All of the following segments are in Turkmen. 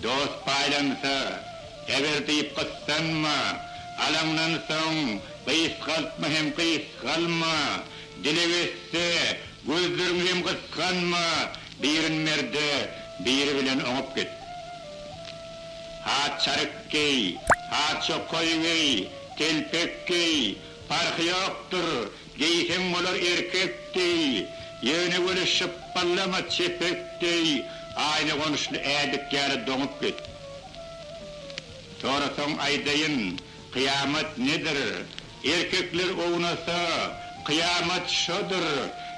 Dost paýlansa, äber diýip gyssanma, Alaňdan soň, gysgaltma hem gysgalma, Dileg etse, gözleriňi hem gysganma, Birin ber-de, biri bilen oňup git. Ha çaryk geý, ha çokaý geý, telpek geý, Parhy ýokdur, geýseň bolar erkek deý, Ýöne weli şypbyllama çepek deý, Aýna gonuşly ädik ýaly doňup git. Sorasaň aýdaýyn, kyýamat nedir? Erkekler ownasa, kyýamat şodur,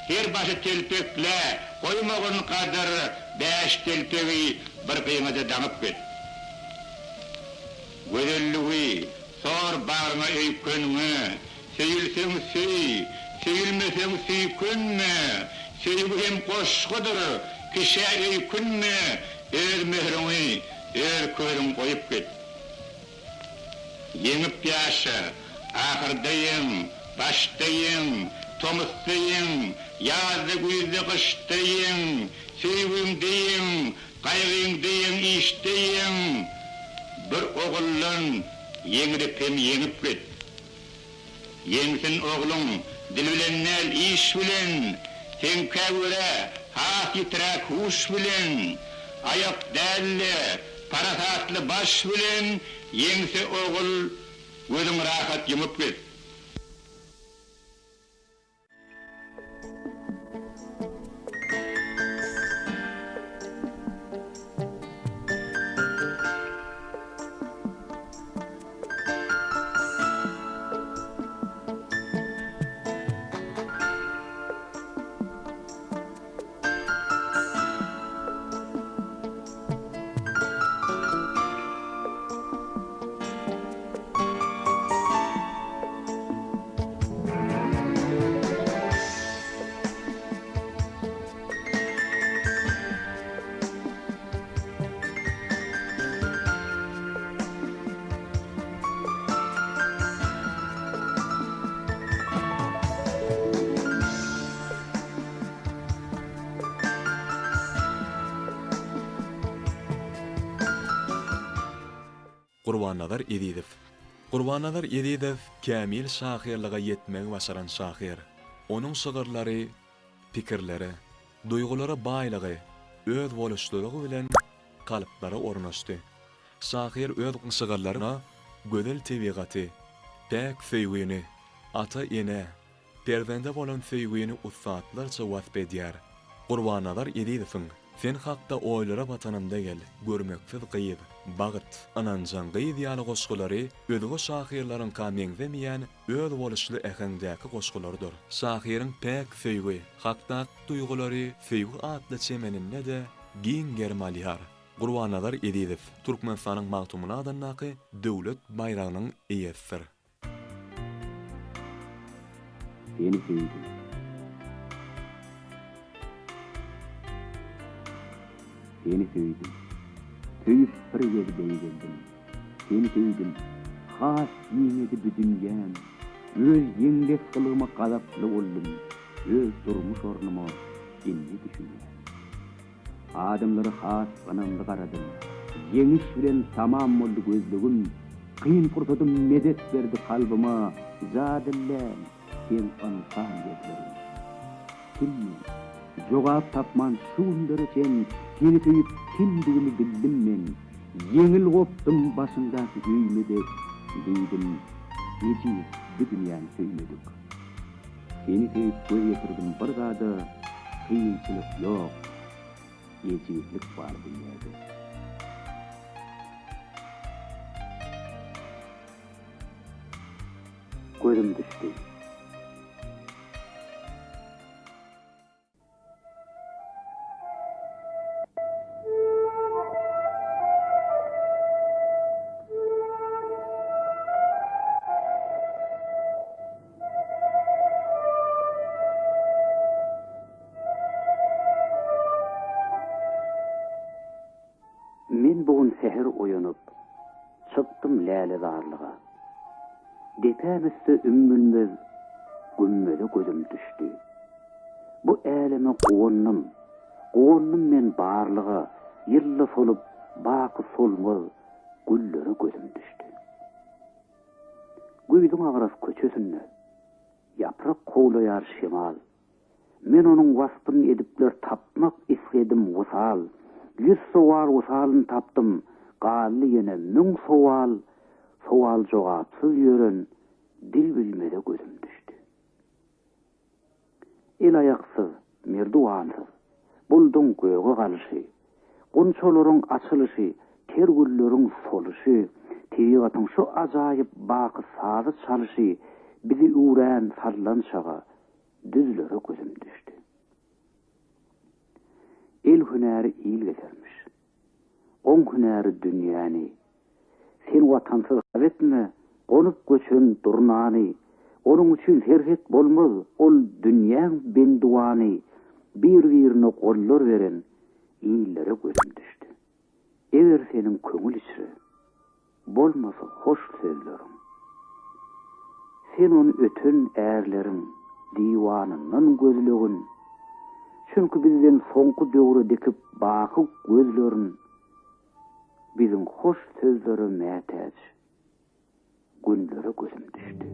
Her başy telpeklä, goýmagyn gadyr, Bäş telpegi bir gyňaja daňyp git. Gözelligi Sor bagryňa öýkenňe, Söýülseň söý, söýülmeseň süýkenme, Söýgi hem goşgudyr, kişä öýkünme, Öz möhrüňi, öz körüň goýup git. Ýeňip ýaşa, ahyrda ýeň, başda ýeň, tomusda ýeň, ýazda, güýzde, gyşda ýeň, söýgiňde ýeň, Gaýgyňda ýeň, işde ýeň, Bir oguldan ýeňlip hem ýeňip git. Ýeňsin ogluň, dil bilen däl, iş bilen, Seňkä görä, has ýitiräk huş bilen, Aýak däl-de, parasatly baş bilen Ýeňse ogul, gözüň rahat ýumup git. Gurbannazar Ezizow Gurbannazar Ezizow kämil şahyrlyga ýetmegi başaran şahyr. Onuň şygyrlary pikirlere, duýgulara baýlygy, özboluşlylygy bilen kalplara ornaşdy. Şahyr öz şygyrlarynda gözel tebigaty, päk söýgini, ata-enä, Perzende bolan söýgini ussatlarça wasp edýär. Gurbannazar Ezizowyň Sen hakda oýlara batanymda gel, Görmeksiz gyz, Bagt, Ynanjaň gyz ýaly goşgulary özge şahyrlaryňka meňzemeýän özboluşly äheňdäki goşgularydyr. Şahyryň päk söýgi hakdaky duýgulary Söýgi atly çemeninde-de giň gerim alýar. Gurbannazar Ezizow Türkmenistanyň Magtymguly adyndaky Döwlet baýragynyň eýesidir. Seni söýdüm. Seni söýdüm. Söýüp bir gez beýgeldim. Seni söýdüm. Has giňedi bu dünýäm. Öz ýeňles gylygyma gazaply boldum. Öz durmuş ornuma indi düşünýän. Adamlara has ynamly garadym. Ýeňiş bilen tamam boldy gözlegim. Kyn pursadym medet berdi kalbyma, Jadyllän seň ynsan gözleriň. Kim men? Jogap tapman şu günlere çen Seni söýüp kimdigimi bildim men. Ýeňil gopdum başyňdaky öýme dek, Diýdim, ejiz bu dünýäni söýmedik. Seni söýüp göz ýetirdim bir zada, Kynçylyk ýok, ejizlik bar dünýäde. Gözüm düşdi. Men bu gün säher oýanyp, Çykdym lälezarlyga. Depäm üste ümmülmez Gümmeze gözüm düşdi. Bu äleme guwandym, Guwandym men barlyga, Ýylda solup. Baky solmaz güllere gözüm düşdi. Güýzüň agras köçesinde, Ýaprak kowlaýar şemal. Men onuň waspyn edipler tapmak isledim wysal. Ýüz sowal wysalyn tapdym, galdy ýene müň sowal, Sowal-jogapsyz ýören dil bilmeze gözüm düşdi. El-aýaksyz, merduwansyz, bulduň göge galyşy, gunçalaryň açylyşy, ter gülleriň soluşy, tebigatyň şu ajaýyp baky sazy çalyşy bizi üwrän sallançaga, düzlere gözüm düşdi. El hünäri il gezermiş. Oň hünäri dünýäni. Sen watansyz hasap etme, gonup-göçen durnany. Onuň üçin serhet bolmaz, ol dünýäň bendiwany. Bir-birine gollar beren illere gözüm düşdi. Eger seniň köňül içre bolmasa hoş sözleriň. Sen ony öten ärleriň diwanyndan gözlegin. Çünki bizden soňky döwre dikip baky gözlerin, biziň hoş sözlere mätäç günlere gözüm düşdi.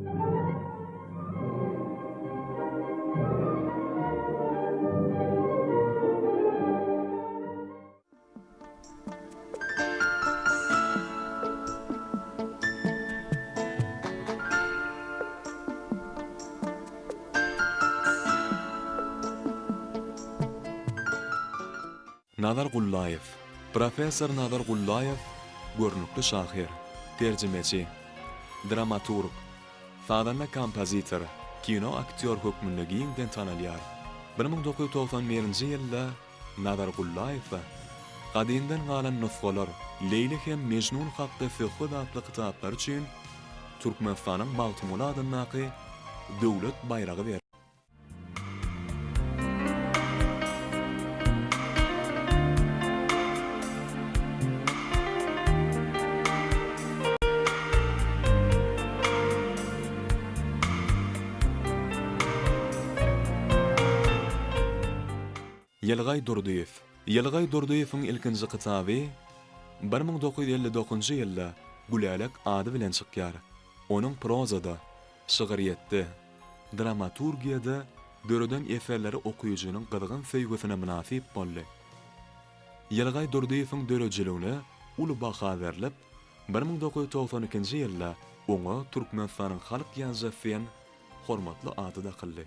Nazar Gullaýew. Professor Nazar Gullaýew görnükli şahyr, terjimeçi, dramaturg, sazanda-kompozitor, kino aktýor hökmünde giňden tanalýar. 1991-nji ýylda Nazar Gullaýewe Gadymdan galan nusgalar, Leýli hem Mejnun hakda söhbet atly kitaplary üçin Türkmenistanyň Magtymguly adyndaky Döwlet baýragy berildi. Ýylgaý Durdyýew. Ýylgaý Durdyýewiň ilkinji kitaby 1959-njy ýylda Gülälek ady bilen çykýar. Onuň prozada, şygyrýetde, dramaturgiýada döreden eserleri okyjynyň gyzgyn söýgüsine mynasyp boldy. Ýylgaý Durdyýewiň döredijiligine uly baha berlip, 1992-nji ýylda oňa Türkmenistanyň halk ýazyjysy diýen hormatly ady dakyldy.